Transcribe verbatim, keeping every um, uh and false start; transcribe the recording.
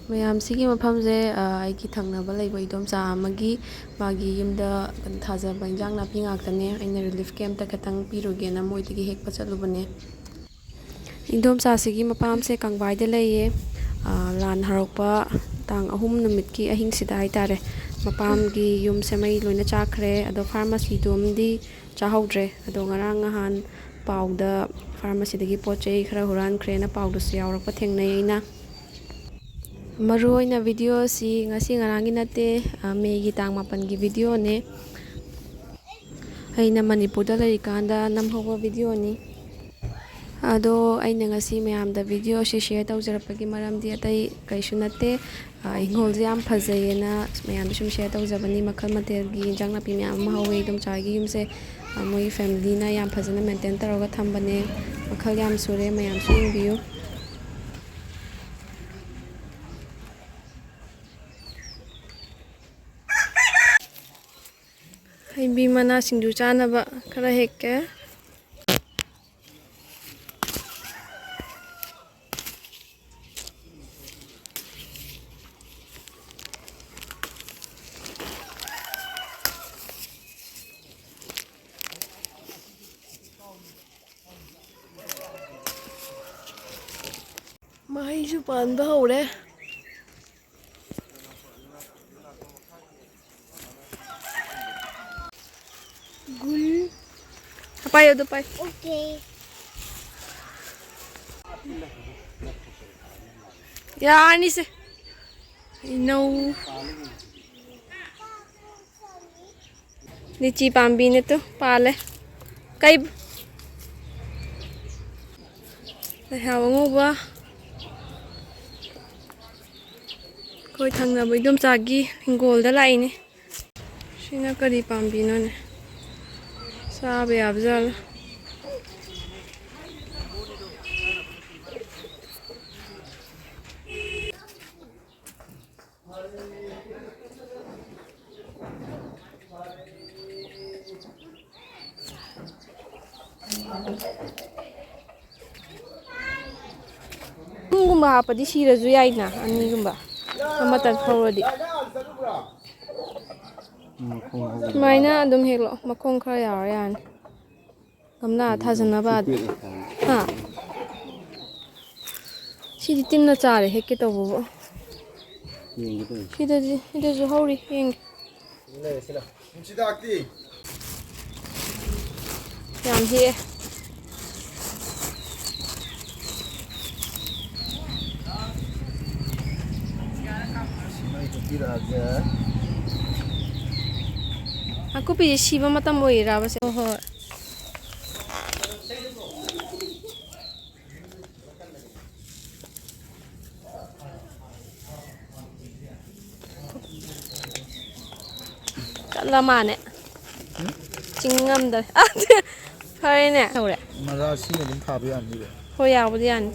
ꯃꯌꯥꯝꯁꯤꯒꯤ ꯃꯐꯝꯁꯦ, ꯑ, ꯑꯩꯒꯤ ꯊꯪꯅꯕ ꯂꯩꯕ ꯏꯗꯣꯝꯆꯥ ꯑꯃꯒꯤ, ꯃꯥꯒꯤ ꯌꯨꯝꯗ ꯊꯥꯖꯕ ꯏꯟꯖꯥꯡ ꯅꯥꯄꯤ ꯉꯥꯛꯇꯅꯦ꯫ ꯑꯩꯅ relief camp ꯇ ꯈꯇꯪ ꯄꯤꯔꯨꯒꯦꯅ ꯃꯣꯏꯗꯒꯤ ꯍꯦꯛꯄ ꯆꯠꯂꯨꯕꯅꯦ꯫ ꯏꯗꯣꯝꯆꯥꯁꯤꯒꯤ ꯃꯄꯥꯝꯁꯦ ꯀꯪꯕꯥꯏꯗ ꯂꯩꯌꯦ꯫ ꯑ, ꯂꯥꯟ ꯍꯧꯔꯛꯄ ꯇꯥꯡ ꯑꯍꯨꯝ ꯅꯨꯃꯤꯠꯀꯤ ꯑꯍꯤꯡꯁꯤꯗ ꯍꯥꯏꯇꯥꯔꯦ, ꯃꯄꯥꯝꯒꯤ ꯌꯨꯝꯁꯦ ꯃꯩ ꯂꯣꯏꯅ ꯆꯥꯛꯈ꯭ꯔꯦ꯫ ꯑꯗꯣ pharmacy ꯗꯨꯝꯗꯤ ꯆꯥꯍꯧꯗ꯭ꯔꯦ꯫ ꯑꯗꯣ ꯉꯔꯥꯡ ꯅꯍꯥꯟ ꯄꯥꯎꯗ pharmacy ꯗꯒꯤ ꯄꯣꯠ ꯆꯩ ꯈꯔ ꯍꯨꯔꯥꯟꯈ꯭ꯔꯦꯅ ꯄꯥꯎꯗꯁꯨ ꯌꯥꯎꯔꯛꯄ ꯊꯦꯡꯅꯩ ꯑꯩꯅ꯫ ꯃꯔꯨ ꯑꯣꯏꯅ video ꯁꯤ ꯉꯁꯤ ꯉꯔꯥꯡꯒꯤ ꯅꯠꯇꯦ, ꯑ, May ꯒꯤ ꯇꯥꯡ ꯃꯥꯄꯟꯒꯤ video ꯅꯦ꯫ ꯑꯩꯅ ꯃꯅꯤꯄꯨꯔꯗ ꯂꯩꯔꯤꯀꯥꯟꯗ ꯅꯝꯍꯧꯕ video ꯅꯤ꯫ ꯑꯗꯣ ꯑꯩꯅ ꯉꯁꯤ ꯃꯌꯥꯝꯗ video ꯁꯤ share ꯇꯧꯖꯔꯛꯄꯒꯤ ꯃꯔꯝꯗꯤ ꯑꯇꯩ ꯀꯩꯁꯨ ꯅꯠꯇꯦ꯫ ꯑ, ꯏꯪꯈꯣꯜꯁꯦ ꯌꯥꯝ ꯐꯖꯩꯌꯦꯅ ꯃꯌꯥꯝꯗ ꯁꯨꯝ share ꯇꯧꯖꯕꯅꯤ꯫ ꯃꯈꯜ ꯃꯊꯦꯜꯒꯤ ꯏꯟꯖꯥꯡ ꯅꯥꯄꯤ ꯃꯌꯥꯝ ꯑꯃ ꯍꯧꯋꯦ꯫ ꯏꯗꯣꯝꯆꯥꯒꯤ ꯌꯨꯝꯁꯦ, ꯑ, ꯃꯣꯏꯒꯤ family ꯅ ꯌꯥꯝ ꯐꯖꯅ maintain ꯇꯧꯔꯒ ꯊꯝꯕꯅꯦ꯫ ꯃꯈꯜ ꯌꯥꯝ ꯁꯨꯔꯦ, ꯃꯌꯥꯝꯁꯨ ꯌꯦꯡꯕꯤꯌꯨ꯫ ꯍꯩꯕꯤ ꯃꯅꯥ ꯁꯤꯡꯖꯨ ꯆꯥꯅꯕ ꯈꯔ ꯍꯦꯛꯀꯦ꯫ ꯃꯍꯩꯁꯨ ꯄꯥꯟꯕ ꯍꯧꯔꯦ꯫ ꯒꯨꯜ꯫ ꯄꯥꯏꯌꯣ, ꯑꯗꯨ ꯄꯥꯏ꯫ Okay꯫ ꯌꯥꯔꯅꯤꯁꯦ꯫ ꯏꯅꯧ꯫ ꯂꯤꯆꯤ ꯄꯥꯝꯕꯤꯅꯦ ꯇꯨ, ꯄꯥꯜꯂꯦ꯫ ꯀꯩ? ꯂꯩꯍꯥꯎ ꯑꯉꯧꯕ꯫ ꯑꯩꯈꯣꯏ ꯊꯪꯅꯕ ꯏꯗꯣꯝꯆꯥꯒꯤ ꯍꯤꯡꯒꯣꯜꯗ ꯂꯥꯛꯏꯅꯦ꯫ ꯁꯤꯅ ꯀꯔꯤ ꯄꯥꯝꯕꯤꯅꯣꯅꯦ? ꯆꯥꯕ ꯌꯥꯕꯖꯥꯠꯂ? ꯍꯥꯞꯄꯗꯤ ꯁꯤꯔꯁꯨ ꯌꯥꯏꯅ, ꯑꯅꯤꯒꯨꯝꯕ ꯑꯃꯇꯪ ꯍꯧꯔꯗꯤ꯫ ꯁꯨꯃꯥꯏꯅ ꯑꯗꯨꯝ ꯍꯦꯛꯂꯛꯑꯣ, ꯃꯈꯣꯡ ꯈꯔ ꯌꯥꯎꯔ ꯌꯥꯅꯤ꯫ ꯒꯝꯂꯥ ꯊꯥꯖꯅꯕ꯫ ꯍꯥ? ꯁꯤꯗꯤ ꯇꯤꯟꯅ ꯆꯥꯔꯦ, ꯍꯦꯛꯀꯦ ꯇꯧꯕꯕꯨ꯫ ꯁꯤꯗꯗꯤ, ꯁꯤꯗꯁꯨ ꯍꯧꯔꯤ, ꯌꯦꯡꯒꯦ꯫ ꯌꯥꯝ ꯍꯦꯛꯑꯦ꯫ ꯅꯥꯀꯨꯞꯄꯤꯁꯦ ꯁꯤꯕ ꯃꯇꯝ ꯑꯣꯏꯔꯤꯔꯕ ꯁꯦ? ꯍꯣꯏ, ꯍꯣꯏ꯫ ꯀꯠꯂ ꯃꯥꯅꯦ꯫ ꯆꯤꯡ ꯉꯝꯗꯔꯦ꯫ ꯐꯔꯦꯅꯦ꯫ ꯇꯧꯔꯦ꯫ ꯃꯔꯥ ꯁꯤꯅ ꯑꯗꯨꯝ ꯊꯥꯕ ꯌꯥꯅꯤꯕ꯫ ꯍꯣꯏ, ꯌꯥꯕꯨꯗꯤ ꯌꯥꯅꯤ꯫